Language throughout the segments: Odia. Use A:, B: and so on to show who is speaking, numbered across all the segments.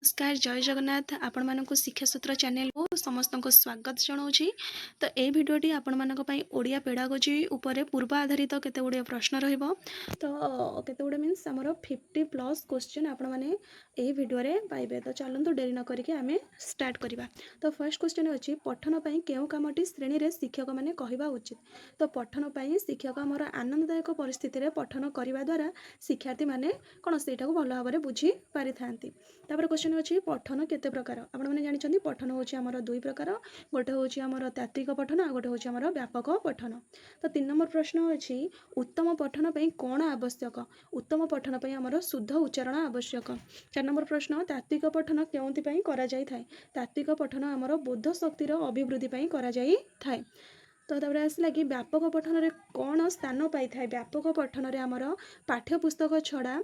A: ନମସ୍କାର, ଜୟ ଜଗନ୍ନାଥ। ଆପଣମାନଙ୍କୁ ଶିକ୍ଷାସୂତ୍ର ଚ୍ୟାନେଲକୁ ସମସ୍ତଙ୍କୁ ସ୍ୱାଗତ ଜଣାଉଛି। ତ ଏଇ ଭିଡ଼ିଓଟି ଆପଣମାନଙ୍କ ପାଇଁ ଓଡ଼ିଆ ପେଡ଼ାଗୋଜି ଉପରେ ପୂର୍ବ ଆଧାରିତ କେତେ ଗୁଡ଼ିଏ ପ୍ରଶ୍ନ ରହିବ। ତ କେତେ ଗୁଡ଼ିଏ ମିନ୍ସ ଆମର 50+ କୋଶ୍ଚିନ୍ ଆପଣମାନେ ଏହି ଭିଡ଼ିଓରେ ପାଇବେ। ତ ଚାଲନ୍ତୁ, ଡେରି ନ କରିକି ଆମେ ଷ୍ଟାର୍ଟ କରିବା। ତ ଫାର୍ଷ୍ଟ କ୍ୱେଶ୍ଚିନ୍ ଅଛି, ପଠନ ପାଇଁ କେଉଁ କାମଟି ଶ୍ରେଣୀରେ ଶିକ୍ଷକମାନେ କହିବା ଉଚିତ? ତ ପଠନ ପାଇଁ ଶିକ୍ଷକ ଆମର ଆନନ୍ଦଦାୟକ ପରିସ୍ଥିତିରେ ପଠନ କରିବା ଦ୍ୱାରା ଶିକ୍ଷାର୍ଥୀମାନେ କ'ଣ ସେଇଟାକୁ ଭଲ ଭାବରେ ବୁଝି ପାରିଥାନ୍ତି। ତାପରେ କ୍ୱେଶ୍ଚିନ୍ ଅଛି, ପଠନ କେତେ ପ୍ରକାର? ଆପଣମାନେ ଜାଣିଛନ୍ତି, ପଠନ ହେଉଛି ଆମର ଦୁଇ ପ୍ରକାର। ଗୋଟେ ହେଉଛି ଆମର ତାତ୍ତ୍ୱିକ ପଠନ, ଆଉ ଗୋଟେ ହେଉଛି ଆମର ବ୍ୟାପକ ପଠନ। ତ 3 ନମ୍ବର ପ୍ରଶ୍ନ ଅଛି, ଉତ୍ତମ ପଠନ ପାଇଁ କ'ଣ ଆବଶ୍ୟକ? ଉତ୍ତମ ପଠନ ପାଇଁ ଆମର ଶୁଦ୍ଧ ଉଚ୍ଚାରଣ ଆବଶ୍ୟକ। 4 ନମ୍ବର ପ୍ରଶ୍ନ, ତାତ୍ତ୍ୱିକ ପଠନ କେଉଁଥିପାଇଁ କରାଯାଇଥାଏ? ତାତ୍ତ୍ୱିକ ପଠନ ଆମର ବୋଧ ଶକ୍ତିର ଅଭିବୃଦ୍ଧି ପାଇଁ କରାଯାଇଥାଏ। ତ ତାପରେ ଆସିଲା କି ବ୍ୟାପକ ପଠନରେ କ'ଣ ସ୍ଥାନ ପାଇଥାଏ? ବ୍ୟାପକ ପଠନରେ ଆମର ପାଠ୍ୟପୁସ୍ତକ ଛଡ଼ା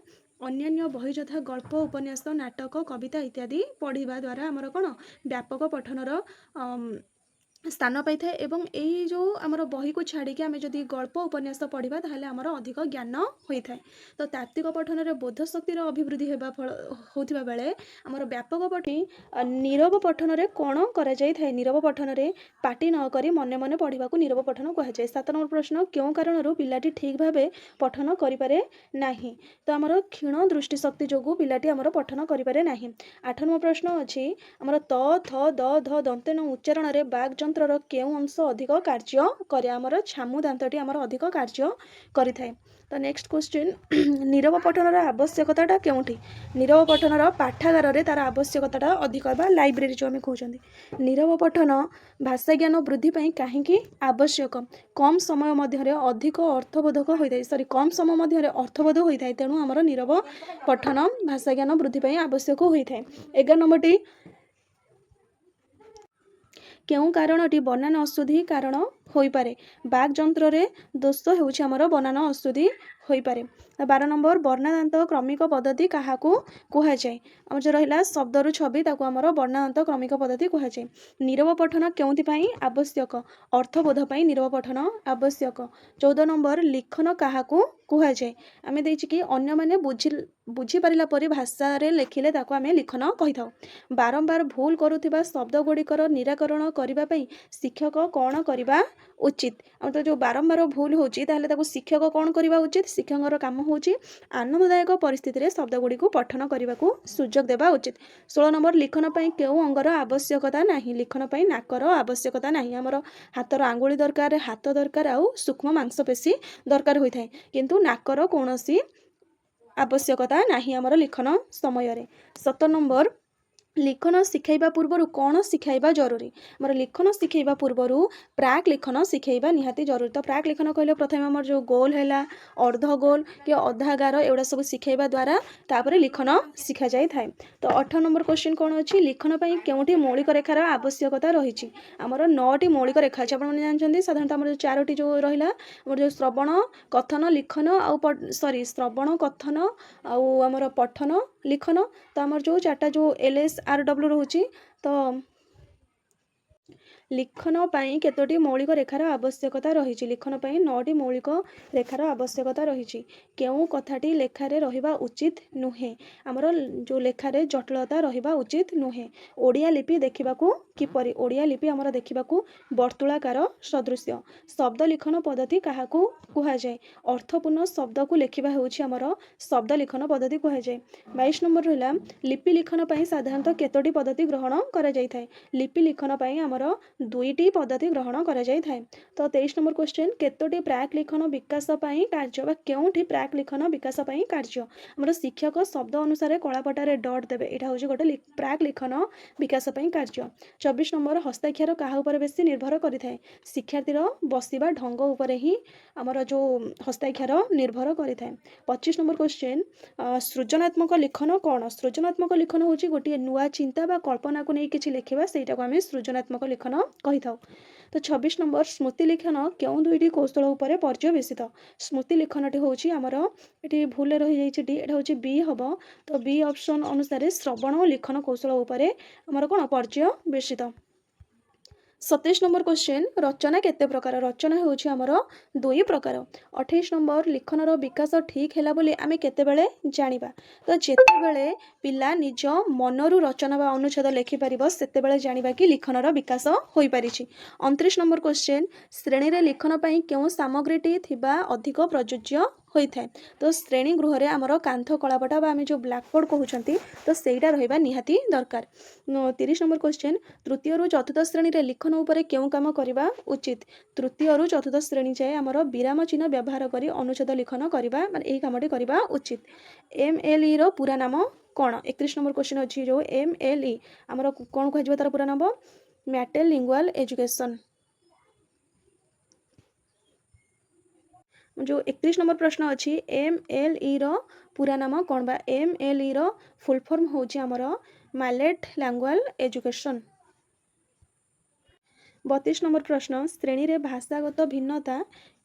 A: ଅନ୍ୟାନ୍ୟ ବହି ଯଥା ଗଳ୍ପ, ଉପନ୍ୟାସ, ନାଟକ, କବିତା ଇତ୍ୟାଦି ପଢ଼ିବା ଦ୍ୱାରା ଆମର କ'ଣ ବ୍ୟାପକ ପଠନର ସ୍ଥାନ ପାଇଥାଏ। ଏବଂ ଏଇ ଯେଉଁ ଆମର ବହିକୁ ଛାଡ଼ିକି ଆମେ ଯଦି ଗଳ୍ପ, ଉପନ୍ୟାସ ପଢ଼ିବା, ତାହେଲେ ଆମର ଅଧିକ ଜ୍ଞାନ ହୋଇଥାଏ। ତ ତାତ୍ତ୍ୱିକ ପଠନରେ ବୋଧ ଶକ୍ତିର ଅଭିବୃଦ୍ଧି ହେବା ଫଳ ହେଉଥିବା ବେଳେ ଆମର ବ୍ୟାପକ ପଠି। ନୀରବ ପଠନରେ କ'ଣ କରାଯାଇଥାଏ? ନୀରବ ପଠନରେ ପାଟି ନ କରି ମନେ ମନେ ପଢ଼ିବାକୁ ନୀରବ ପଠନ କୁହାଯାଏ। 7 ନମ୍ବର ପ୍ରଶ୍ନ, କେଉଁ କାରଣରୁ ପିଲାଟି ଠିକ୍ ଭାବେ ପଠନ କରିପାରେ ନାହିଁ? ତ ଆମର କ୍ଷୀଣ ଦୃଷ୍ଟିଶକ୍ତି ଯୋଗୁଁ ପିଲାଟି ଆମର ପଠନ କରିପାରେ ନାହିଁ। 8 ନମ୍ବର ପ୍ରଶ୍ନ ଅଛି, ଆମର ତ, ଥ, ଦ, ଧ ଦନ୍ତେ ନ ଉଚ୍ଚାରଣରେ ବାକ୍ ଯନ୍ତ୍ରର କେଉଁ ଅଂଶ ଅଧିକ କାର୍ଯ୍ୟ କରେ? ଆମର ଛାମୁ ଦାନ୍ତଟି ଆମର ଅଧିକ କାର୍ଯ୍ୟ କରିଥାଏ। ତ ନେକ୍ସଟ କ୍ୱେଶ୍ଚିନ୍, ନୀରବ ପଠନର ଆବଶ୍ୟକତାଟା କେଉଁଠି? ନୀରବ ପଠନର ପାଠାଗାରରେ ତାର ଆବଶ୍ୟକତାଟା ଅଧିକ, ବା ଲାଇବ୍ରେରୀ ଯେଉଁ ଆମେ କହୁଛନ୍ତି। ନୀରବ ପଠନ ଭାଷା ଜ୍ଞାନ ବୃଦ୍ଧି ପାଇଁ କାହିଁକି ଆବଶ୍ୟକ? କମ୍ ସମୟ ମଧ୍ୟରେ ଅଧିକ ଅର୍ଥବୋଧକ ହୋଇଥାଏ, ସରି, କମ୍ ସମୟ ମଧ୍ୟରେ ଅର୍ଥବୋଧ ହୋଇଥାଏ। ତେଣୁ ଆମର ନୀରବ ପଠନ ଭାଷା ଜ୍ଞାନ ବୃଦ୍ଧି ପାଇଁ ଆବଶ୍ୟକ ହୋଇଥାଏ। 11 ନମ୍ବରଟି, କେଉଁ କାରଣଟି ବନାନ ଅଶୁଦ୍ଧି କାରଣ ହୋଇପାରେ? ବାକ୍ ଯନ୍ତ୍ରରେ ଦୋଷ ହେଉଛି ଆମର ବନାନ ଅଶୁଦ୍ଧି ହୋଇପାରେ। 12 ନମ୍ବର, ବର୍ଣ୍ଣାଦାନ୍ତ କ୍ରମିକ ପଦ୍ଧତି କାହାକୁ କୁହାଯାଏ? ଆମର ଯେଉଁ ରହିଲା ଶବ୍ଦରୁ ଛବି, ତାକୁ ଆମର ବର୍ଣ୍ଣାଦାନ୍ତ କ୍ରମିକ ପଦ୍ଧତି କୁହାଯାଏ। ନୀରବ ପଠନ କେଉଁଥିପାଇଁ ଆବଶ୍ୟକ? ଅର୍ଥବୋଧ ପାଇଁ ନୀରବ ପଠନ ଆବଶ୍ୟକ। 14 ନମ୍ବର, ଲିଖନ କାହାକୁ କୁହାଯାଏ? ଆମେ ଦେଇଛି କି ଅନ୍ୟମାନେ ବୁଝିପାରିଲା ପରି ଭାଷାରେ ଲେଖିଲେ ତାକୁ ଆମେ ଲିଖନ କହିଥାଉ। ବାରମ୍ବାର ଭୁଲ କରୁଥିବା ଶବ୍ଦ ଗୁଡ଼ିକର ନିରାକରଣ କରିବା ପାଇଁ ଶିକ୍ଷକ କ'ଣ କରିବା ଉଚିତ? ଆମର ତ ଯେଉଁ ବାରମ୍ବାର ଭୁଲ ହେଉଛି, ତାହେଲେ ତାକୁ ଶିକ୍ଷକ କ'ଣ କରିବା ଉଚିତ? ଶିକ୍ଷକଙ୍କର କାମ ହେଉଛି ଆନନ୍ଦଦାୟକ ପରିସ୍ଥିତିରେ ଶବ୍ଦ ଗୁଡ଼ିକୁ ପଠନ କରିବାକୁ ସୁଯୋଗ ଦେବା ଉଚିତ। 16 ନମ୍ବର, ଲିଖନ ପାଇଁ କେଉଁ ଅଙ୍ଗର ଆବଶ୍ୟକତା ନାହିଁ? ଲିଖନ ପାଇଁ ନାକର ଆବଶ୍ୟକତା ନାହିଁ। ଆମର ହାତର ଆଙ୍ଗୁଳି ଦରକାର, ହାତ ଦରକାର ଆଉ ସୂକ୍ଷ୍ମ ମାଂସପେଶୀ ଦରକାର ହୋଇଥାଏ, କିନ୍ତୁ ନାକର କୌଣସି ଆବଶ୍ୟକତା ନାହିଁ ଆମର ଲିଖନ ସମୟରେ। 17 ନମ୍ବର, ଲିଖନ ଶିଖାଇବା ପୂର୍ବରୁ କ'ଣ ଶିଖାଇବା ଜରୁରୀ? ଆମର ଲିଖନ ଶିଖାଇବା ପୂର୍ବରୁ ପ୍ରାକ୍ ଲିଖନ ଶିଖାଇବା ନିହାତି ଜରୁରୀ। ତ ପ୍ରାକ୍ ଲିଖନ କହିଲେ ପ୍ରଥମେ ଆମର ଯେଉଁ ଗୋଲ ହେଲା, ଅର୍ଦ୍ଧ ଗୋଲ କି ଅଧା ଗାର, ଏଗୁଡ଼ା ସବୁ ଶିଖାଇବା ଦ୍ୱାରା ତାପରେ ଲିଖନ ଶିଖାଯାଇଥାଏ। ତ 18 ନମ୍ବର କ୍ୱେଶ୍ଚିନ୍ କ'ଣ ଅଛି? ଲିଖନ ପାଇଁ କେଉଁଠି ମୌଳିକ ରେଖାର ଆବଶ୍ୟକତା ରହିଛି? ଆମର ନଅଟି ମୌଳିକ ରେଖା ଅଛି। ଆପଣମାନେ ଜାଣିଛନ୍ତି, ସାଧାରଣତଃ ଆମର ଯେଉଁ ଚାରୋଟି ଯେଉଁ ରହିଲା, ଆମର ଯେଉଁ ଶ୍ରବଣ, କଥନ, ଲିଖନ ଆଉ, ସରି, ଶ୍ରବଣ, କଥନ ଆଉ ଆମର ପଠନ, ଲିଖନ। ତ ଆମର ଯେଉଁ ଚାରିଟା ଯେଉଁ LSRW ରହୁଛି। ତ ଲିଖନ ପାଇଁ କେତୋଟି ମୌଳିକ ରେଖାର ଆବଶ୍ୟକତା ରହିଛି? ଲିଖନ ପାଇଁ ନଅଟି ମୌଳିକ ରେଖାର ଆବଶ୍ୟକତା ରହିଛି। କେଉଁ କଥାଟି ଲେଖାରେ ରହିବା ଉଚିତ ନୁହେଁ? ଆମର ଯେଉଁ ଲେଖାରେ ଜଟିଳତା ରହିବା ଉଚିତ ନୁହେଁ। ଓଡ଼ିଆ ଲିପି ଦେଖିବାକୁ କିପରି? ଓଡ଼ିଆ ଲିପି ଆମର ଦେଖିବାକୁ ବର୍ତ୍ତୁଳାକାର ସଦୃଶ୍ୟ। ଶବ୍ଦ ଲିଖନ ପଦ୍ଧତି କାହାକୁ କୁହାଯାଏ? ଅର୍ଥପୂର୍ଣ୍ଣ ଶବ୍ଦକୁ ଲେଖିବା ହେଉଛି ଆମର ଶବ୍ଦ ଲିଖନ ପଦ୍ଧତି କୁହାଯାଏ। 22 ନମ୍ବର ରହିଲା, ଲିପି ଲିଖନ ପାଇଁ ସାଧାରଣତଃ କେତୋଟି ପଦ୍ଧତି ଗ୍ରହଣ କରାଯାଇଥାଏ? ଲିପି ଲିଖନ ପାଇଁ ଆମର ଦୁଇଟି ପଦ୍ଧତି ଗ୍ରହଣ କରାଯାଇଥାଏ। ତ 23 ନମ୍ବର କ୍ୱେଶ୍ଚିନ୍, କେତୋଟି ପ୍ରାକ୍ ଲିଖନ ବିକାଶ ପାଇଁ କାର୍ଯ୍ୟ ବା କେଉଁଠି ପ୍ରାକ୍ ଲିଖନ ବିକାଶ ପାଇଁ କାର୍ଯ୍ୟ? ଆମର ଶିକ୍ଷକ ଶବ୍ଦ ଅନୁସାରେ କଳାପଟାରେ ଡଟ୍ ଦେବେ, ଏଇଟା ହେଉଛି ଗୋଟେ ପ୍ରାକ୍ ଲିଖନ ବିକାଶ ପାଇଁ କାର୍ଯ୍ୟ। 24 ନମ୍ବର, ହସ୍ତାକ୍ଷର କାହା ଉପରେ ବେଶୀ ନିର୍ଭର କରିଥାଏ? ଶିକ୍ଷାର୍ଥୀର ବସିବା ଢଙ୍ଗ ଉପରେ ହିଁ ଆମର ଯେଉଁ ହସ୍ତାକ୍ଷର ନିର୍ଭର କରିଥାଏ। 25 ନମ୍ବର କ୍ୱେଶ୍ଚିନ୍, ସୃଜନାତ୍ମକ ଲିଖନ କ'ଣ? ସୃଜନାତ୍ମକ ଲିଖନ ହେଉଛି ଗୋଟିଏ ନୂଆ ଚିନ୍ତା ବା କଳ୍ପନାକୁ ନେଇ କିଛି ଲେଖିବା, ସେଇଟାକୁ ଆମେ ସୃଜନାତ୍ମକ ଲିଖନ କହିଥାଉ। ତ 26 ନମ୍ବର, ସ୍ମୃତି ଲିଖନ କେଉଁ ଦୁଇଟି କୌଶଳ ଉପରେ ପର୍ଯ୍ୟବେସିତ? ସ୍ମୃତି ଲିଖନଟି ହେଉଛି ଆମର, ଏଠି ଭୁଲରେ ରହିଯାଇଛି ଡି, ଏଇଟା ହେଉଛି ବି ହେବ। ତ ବି ଅପସନ୍ ଅନୁସାରେ ଶ୍ରବଣ ଓ ଲିଖନ କୌଶଳ ଉପରେ ଆମର କ'ଣ ପର୍ଯ୍ୟବେସିତ। 27 ନମ୍ବର କ୍ୱେଶ୍ଚେନ୍, ରଚନା କେତେ ପ୍ରକାର? ରଚନା ହେଉଛି ଆମର 2 ପ୍ରକାର। 28 ନମ୍ବର, ଲିଖନର ବିକାଶ ଠିକ୍ ହେଲା ବୋଲି ଆମେ କେତେବେଳେ ଜାଣିବା? ତ ଯେତେବେଳେ ପିଲା ନିଜ ମନରୁ ରଚନା ବା ଅନୁଚ୍ଛେଦ ଲେଖିପାରିବ, ସେତେବେଳେ ଜାଣିବା କି ଲିଖନର ବିକାଶ ହୋଇପାରିଛି। 29 ନମ୍ବର କ୍ୱେଶ୍ଚେନ୍, ଶ୍ରେଣୀରେ ଲିଖନ ପାଇଁ କେଉଁ ସାମଗ୍ରୀଟି ଥିବା ଅଧିକ ପ୍ରଯୁଜ୍ୟ ହୋଇଥାଏ? ତ ଶ୍ରେଣୀ ଗୃହରେ ଆମର କାନ୍ଥ କଳାପଟା ବା ଆମେ ଯେଉଁ ବ୍ଲାକବୋର୍ଡ଼ କହୁଛନ୍ତି, ତ ସେଇଟା ରହିବା ନିହାତି ଦରକାର। 30 ନମ୍ବର କ୍ୱେଶ୍ଚେନ୍, ତୃତୀୟରୁ ଚତୁର୍ଥ ଶ୍ରେଣୀରେ ଲିଖନ ଉପରେ କେଉଁ କାମ କରିବା ଉଚିତ? ତୃତୀୟରୁ ଚତୁର୍ଥ ଶ୍ରେଣୀ ଯାଏ ଆମର ବିରାମ ଚିହ୍ନ ବ୍ୟବହାର କରି ଅନୁଚ୍ଛେଦ ଲିଖନ କରିବା, ମାନେ ଏହି କାମଟି କରିବା ଉଚିତ। ଏମ୍ଏଲ୍ଇର ପୁରା ନାମ କ'ଣ? 31 ନମ୍ବର କ୍ୱେଶ୍ଚେନ୍ ଅଛି, ଯେଉଁ ଏମ୍ଏଲ୍ଇ ଆମର କ'ଣ କୁହାଯିବ ତାର ପୁରା ନାମ? ମ୍ୟାଟେଲ ଲିଙ୍ଗୁଆଲ ଏଜୁକେସନ୍। ଯେଉଁ 31 ନମ୍ବର ପ୍ରଶ୍ନ ଅଛି, ଏମ୍ଏଲ୍ଇର ପୁରା ନାମ କ'ଣ ବା ଏମ୍ଏଲ୍ଇର ଫୁଲ୍ ଫର୍ମ ହେଉଛି ଆମର ମାଲେଟ୍ ଲାଙ୍ଗୁଆଲ ଏଜୁକେସନ୍। 32 ନମ୍ବର ପ୍ରଶ୍ନ, ଶ୍ରେଣୀରେ ଭାଷାଗତ ଭିନ୍ନତା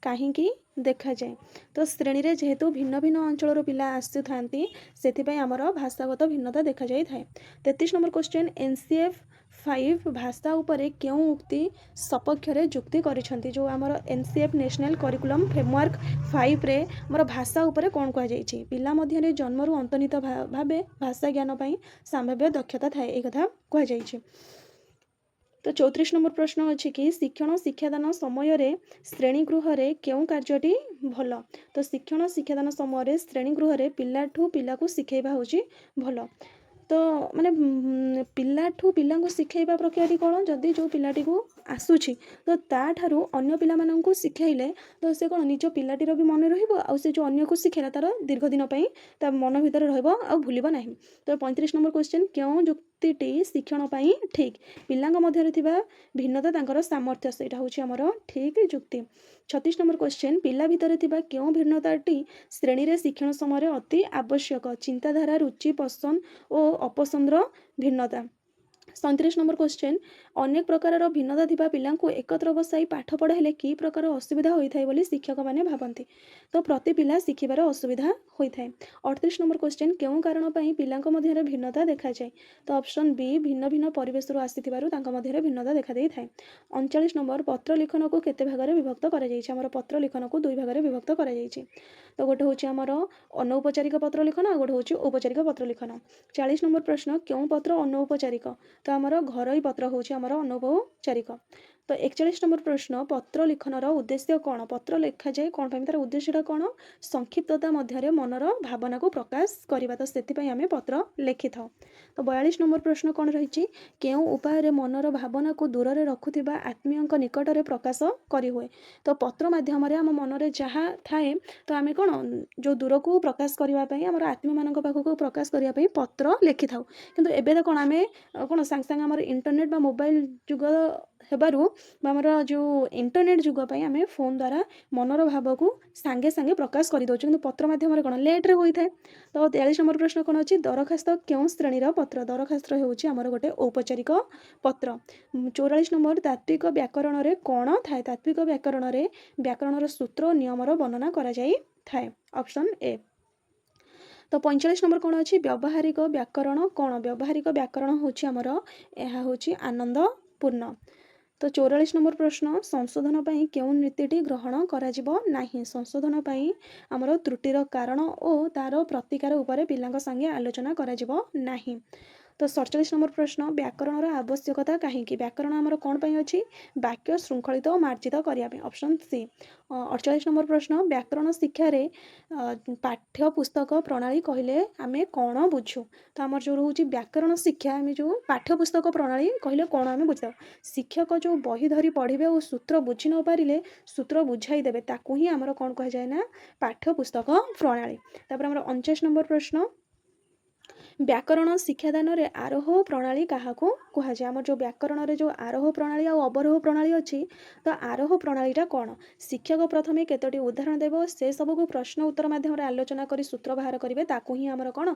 A: କାହିଁକି ଦେଖାଯାଏ? ତ ଶ୍ରେଣୀରେ ଯେହେତୁ ଭିନ୍ନ ଭିନ୍ନ ଅଞ୍ଚଳର ପିଲା ଆସୁଥାନ୍ତି, ସେଥିପାଇଁ ଆମର ଭାଷାଗତ ଭିନ୍ନତା ଦେଖାଯାଇଥାଏ। 33 number question, N C F 5 ଭାଷା ଉପରେ କେଉଁ ଉକ୍ତି ସପକ୍ଷରେ ଯୁକ୍ତି କରିଛନ୍ତି? ଯେଉଁ ଆମର N C F, national curriculum framework 5ରେ ଆମର ଭାଷା ଉପରେ କ'ଣ କୁହାଯାଇଛି? ପିଲା ମଧ୍ୟରେ ଜନ୍ମରୁ ଅନ୍ତର୍ନିହିତ ଭାବେ ଭାଷା ଜ୍ଞାନ ପାଇଁ ସମ୍ଭାବ୍ୟ ଦକ୍ଷତା ଥାଏ, ଏହି କଥା କୁହାଯାଇଛି। ତ 34 ନମ୍ବର ପ୍ରଶ୍ନ ଅଛି କି ଶିକ୍ଷଣ ଶିକ୍ଷାଦାନ ସମୟରେ ଶ୍ରେଣୀଗୃହରେ କେଉଁ କାର୍ଯ୍ୟଟି ଭଲ? ତ ଶିକ୍ଷଣ ଶିକ୍ଷାଦାନ ସମୟରେ ଶ୍ରେଣୀଗୃହରେ ପିଲାଠୁ ପିଲାକୁ ଶିଖେଇବା ହେଉଛି ଭଲ। ତ ମାନେ ପିଲାଠୁ ପିଲାଙ୍କୁ ଶିଖେଇବା ପ୍ରକ୍ରିୟାଟି କ'ଣ? ଯଦି ଯେଉଁ ପିଲାଟିକୁ ଆସୁଛି, ତ ତା'ଠାରୁ ଅନ୍ୟ ପିଲାମାନଙ୍କୁ ଶିଖେଇଲେ, ତ ସେ କ'ଣ ନିଜ ପିଲାଟିର ବି ମନେ ରହିବ, ଆଉ ସେ ଯେଉଁ ଅନ୍ୟକୁ ଶିଖେଇଲା ତା'ର ଦୀର୍ଘ ଦିନ ପାଇଁ ତା ମନ ଭିତରେ ରହିବ ଆଉ ଭୁଲିବ ନାହିଁ। ତ 35 ନମ୍ବର କ୍ୱେଶ୍ଚେନ୍, କେଉଁ ଯୁକ୍ତିଟି ଶିକ୍ଷଣ ପାଇଁ ଠିକ୍? ପିଲାଙ୍କ ମଧ୍ୟରେ ଥିବା ଭିନ୍ନତା ତାଙ୍କର ସାମର୍ଥ୍ୟ, ସେଇଟା ହେଉଛି ଆମର ଠିକ୍ ଯୁକ୍ତି। 36 ନମ୍ବର କ୍ୱେଶ୍ଚେନ୍, ପିଲା ଭିତରେ ଥିବା କେଉଁ ଭିନ୍ନତାଟି ଶ୍ରେଣୀରେ ଶିକ୍ଷଣ ସମୟରେ ଅତି ଆବଶ୍ୟକ? ଚିନ୍ତାଧାରା, ରୁଚି, ପସନ୍ଦ ଓ ଅପସନ୍ଦର ଭିନ୍ନତା। 37 ନମ୍ବର କ୍ୱେଶ୍ଚେନ୍, ଅନେକ ପ୍ରକାରର ଭିନ୍ନତା ଥିବା ପିଲାଙ୍କୁ ଏକତ୍ର ବସାଇ ପାଠ ପଢ଼ାଇଲେ କି ପ୍ରକାର ଅସୁବିଧା ହୋଇଥାଏ ବୋଲି ଶିକ୍ଷକମାନେ ଭାବନ୍ତି? ତ ପ୍ରତି ପିଲା ଶିଖିବାର ଅସୁବିଧା ହୋଇଥାଏ। 38 ନମ୍ବର କ୍ୱେଶ୍ଚେନ୍, କେଉଁ କାରଣ ପାଇଁ ପିଲାଙ୍କ ମଧ୍ୟରେ ଭିନ୍ନତା ଦେଖାଯାଏ? ତ ଅପସନ୍ ବି, ଭିନ୍ନ ଭିନ୍ନ ପରିବେଶରୁ ଆସିଥିବାରୁ ତାଙ୍କ ମଧ୍ୟରେ ଭିନ୍ନତା ଦେଖାଦେଇଥାଏ। 39 ନମ୍ବର, ପତ୍ର ଲିଖନକୁ କେତେ ଭାଗରେ ବିଭକ୍ତ କରାଯାଇଛି? ଆମର ପତ୍ର ଲିଖନକୁ ଦୁଇ ଭାଗରେ ବିଭକ୍ତ କରାଯାଇଛି। ତ ଗୋଟେ ହେଉଛି ଆମର ଅନୌପଚାରିକ ପତ୍ର ଲିଖନ, ଆଉ ଗୋଟେ ହେଉଛି ଔପଚାରିକ ପତ୍ର ଲିଖନ। 40 ନମ୍ବର ପ୍ରଶ୍ନ, କେଉଁ ପତ୍ର ଅନୌପଚାରିକ? ତ ଆମର ଘରୋଇ ପତ୍ର ହେଉଛି ଆମର ଅନୌପଚାରିକ। ତ 41 ନମ୍ବର ପ୍ରଶ୍ନ, ପତ୍ର ଲିଖନର ଉଦ୍ଦେଶ୍ୟ କ'ଣ? ପତ୍ର ଲେଖାଯାଏ କ'ଣ ପାଇଁ, ତାର ଉଦ୍ଦେଶ୍ୟଟା କ'ଣ? ସଂକ୍ଷିପ୍ତତା ମଧ୍ୟରେ ମନର ଭାବନାକୁ ପ୍ରକାଶ କରିବା, ତ ସେଥିପାଇଁ ଆମେ ପତ୍ର ଲେଖିଥାଉ। ତ 42 ନମ୍ବର ପ୍ରଶ୍ନ କ'ଣ ରହିଛି? କେଉଁ ଉପାୟରେ ମନର ଭାବନାକୁ ଦୂରରେ ରଖୁଥିବା ଆତ୍ମୀୟଙ୍କ ନିକଟରେ ପ୍ରକାଶ କରିହୁଏ? ତ ପତ୍ର ମାଧ୍ୟମରେ ଆମ ମନରେ ଯାହା ଥାଏ, ତ ଆମେ କ'ଣ ଯେଉଁ ଦୂରକୁ ପ୍ରକାଶ କରିବା ପାଇଁ, ଆମର ଆତ୍ମୀୟମାନଙ୍କ ପାଖକୁ ପ୍ରକାଶ କରିବା ପାଇଁ ପତ୍ର ଲେଖିଥାଉ। କିନ୍ତୁ ଏବେ ତ କ'ଣ ଆମେ କ'ଣ ସାଙ୍ଗେ ସାଙ୍ଗେ ଆମର ଇଣ୍ଟରନେଟ୍ ବା ମୋବାଇଲ ଯୁଗ ହେବାରୁ ବା ଆମର ଯେଉଁ ଇଣ୍ଟରନେଟ୍ ଯୁଗ ପାଇଁ ଆମେ ଫୋନ୍ ଦ୍ୱାରା ମନର ଭାବକୁ ସାଙ୍ଗେ ସାଙ୍ଗେ ପ୍ରକାଶ କରିଦେଉଛୁ, କିନ୍ତୁ ପତ୍ର ମାଧ୍ୟମରେ କ'ଣ ଲେଟ୍ରେ ହୋଇଥାଏ। ତ 43 ନମ୍ବର ପ୍ରଶ୍ନ କ'ଣ ଅଛି? ଦରଖାସ୍ତ କେଉଁ ଶ୍ରେଣୀର ପତ୍ର? ଦରଖାସ୍ତ ହେଉଛି ଆମର ଗୋଟେ ଔପଚାରିକ ପତ୍ର। 44 ନମ୍ବର, ତାତ୍ତ୍ୱିକ ବ୍ୟାକରଣରେ କ'ଣ ଥାଏ? ତାତ୍ତ୍ୱିକ ବ୍ୟାକରଣରେ ବ୍ୟାକରଣର ସୂତ୍ର ଓ ନିୟମର ବର୍ଣ୍ଣନା କରାଯାଇଥାଏ, ଅପସନ୍ ଏ। ତ 45 ନମ୍ବର କ'ଣ ଅଛି? ବ୍ୟବହାରିକ ବ୍ୟାକରଣ କ'ଣ? ବ୍ୟବହାରିକ ବ୍ୟାକରଣ ହେଉଛି ଆମର, ଏହା ହେଉଛି ଆନନ୍ଦପୂର୍ଣ୍ଣ। ତ 44 ନମ୍ବର ପ୍ରଶ୍ନ, ସଂଶୋଧନ ପାଇଁ କେଉଁ ନୀତିଟି ଗ୍ରହଣ କରାଯିବ ନାହିଁ? ସଂଶୋଧନ ପାଇଁ ଆମର ତ୍ରୁଟିର କାରଣ ଓ ତା'ର ପ୍ରତିକାର ଉପରେ ପିଲାଙ୍କ ସାଙ୍ଗେ ଆଲୋଚନା କରାଯିବ ନାହିଁ। ତ 47 ନମ୍ବର ପ୍ରଶ୍ନ, ବ୍ୟାକରଣର ଆବଶ୍ୟକତା କାହିଁକି? ବ୍ୟାକରଣ ଆମର କ'ଣ ପାଇଁ ଅଛି? ବାକ୍ୟ ଶୃଙ୍ଖଳିତ ଓ ମାର୍ଜିତ କରିବା ପାଇଁ, ଅପସନ୍ ସି। 48 ନମ୍ବର ପ୍ରଶ୍ନ, ବ୍ୟାକରଣ ଶିକ୍ଷାରେ ପାଠ୍ୟପୁସ୍ତକ ପ୍ରଣାଳୀ କହିଲେ ଆମେ କ'ଣ ବୁଝୁ? ତ ଆମର ଯେଉଁ ରହୁଛି ବ୍ୟାକରଣ ଶିକ୍ଷା, ଆମେ ଯେଉଁ ପାଠ୍ୟପୁସ୍ତକ ପ୍ରଣାଳୀ କହିଲେ କ'ଣ ଆମେ ବୁଝିଥାଉ? ଶିକ୍ଷକ ଯେଉଁ ବହି ଧରି ପଢ଼ିବେ ଓ ସୂତ୍ର ବୁଝି ନ ପାରିଲେ ସୂତ୍ର ବୁଝାଇ ଦେବେ, ତାକୁ ହିଁ ଆମର କ'ଣ କୁହାଯାଏ ନା ପାଠ୍ୟପୁସ୍ତକ ପ୍ରଣାଳୀ। ତାପରେ ଆମର 49 ନମ୍ବର ପ୍ରଶ୍ନ, ବ୍ୟାକରଣ ଶିକ୍ଷାଦାନରେ ଆରୋହ ପ୍ରଣାଳୀ କାହାକୁ କୁହାଯାଏ? ଆମର ଯେଉଁ ବ୍ୟାକରଣରେ ଯେଉଁ ଆରୋହ ପ୍ରଣାଳୀ ଆଉ ଅବରୋହ ପ୍ରଣାଳୀ ଅଛି, ତ ଆରୋହ ପ୍ରଣାଳୀଟା କ'ଣ? ଶିକ୍ଷକ ପ୍ରଥମେ କେତୋଟି ଉଦାହରଣ ଦେବ, ସେ ସବୁକୁ ପ୍ରଶ୍ନ ଉତ୍ତର ମାଧ୍ୟମରେ ଆଲୋଚନା କରି ସୂତ୍ର ବାହାର କରିବେ, ତାକୁ ହିଁ ଆମର କ'ଣ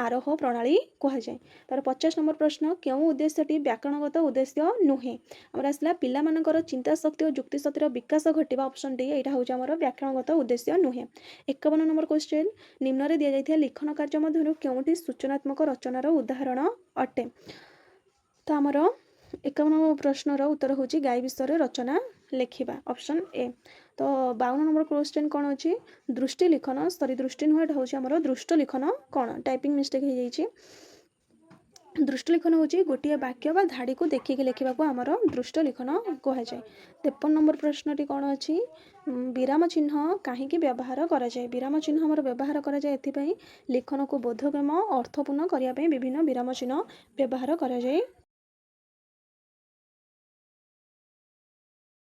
A: ଆରୋହ ପ୍ରଣାଳୀ କୁହାଯାଏ। ତାର 50 ନମ୍ବର ପ୍ରଶ୍ନ, କେଉଁ ଉଦ୍ଦେଶ୍ୟଟି ବ୍ୟାକରଣଗତ ଉଦ୍ଦେଶ୍ୟ ନୁହେଁ? ଆମର ଆସିଲା ପିଲାମାନଙ୍କର ଚିନ୍ତା ଶକ୍ତି ଓ ଯୁକ୍ତି ଶକ୍ତିର ବିକାଶ ଘଟିବା, ଅପସନ୍ ଡି, ଏଇଟା ହେଉଛି ଆମର ବ୍ୟାକରଣଗତ ଉଦ୍ଦେଶ୍ୟ ନୁହେଁ। 51 ନମ୍ବର କ୍ୱେଶ୍ଚେନ୍, ନିମ୍ନରେ ଦିଆଯାଇଥିବା ଲିଖନ କାର୍ଯ୍ୟ ମଧ୍ୟରୁ କେଉଁଟି ସୂଚନାତ୍ମକ ରଚନାର ଉଦାହରଣ ଅଟେ? ତ ଆମର 51 ନମ୍ବର ପ୍ରଶ୍ନର ଉତ୍ତର ହେଉଛି ଗାଈ ବିଷୟରେ ରଚନା ଲେଖିବା, ଅପସନ୍ ଏ। ତ 52 ନମ୍ବର କ୍ୱେଶ୍ଚନ୍ କ'ଣ ଅଛି? ଦୃଷ୍ଟି ଲିଖନ, ସରି, ଦୃଷ୍ଟି ନୁହେଁ, ଏଇଟା ହେଉଛି ଆମର ଦୃଷ୍ଟ ଲିଖନ କ'ଣ? ଟାଇପିଂ ମିଷ୍ଟେକ୍ ହେଇଯାଇଛି। ଦୃଷ୍ଟ ଲିଖନ ହେଉଛି ଗୋଟିଏ ବାକ୍ୟ ବା ଧାଡ଼ିକୁ ଦେଖିକି ଲେଖିବାକୁ ଆମର ଦୃଷ୍ଟ ଲିଖନ କୁହାଯାଏ। 53 ନମ୍ବର ପ୍ରଶ୍ନଟି କ'ଣ ଅଛି? ବିରାମ ଚିହ୍ନ କାହିଁକି ବ୍ୟବହାର କରାଯାଏ? ବିରାମ ଚିହ୍ନ ଆମର ବ୍ୟବହାର କରାଯାଏ ଏଥିପାଇଁ, ଲିଖନକୁ ବୋଧଗମ୍ୟ, ଅର୍ଥପୂର୍ଣ୍ଣ କରିବା ପାଇଁ ବିଭିନ୍ନ ବିରାମ ଚିହ୍ନ ବ୍ୟବହାର କରାଯାଇଥାଏ।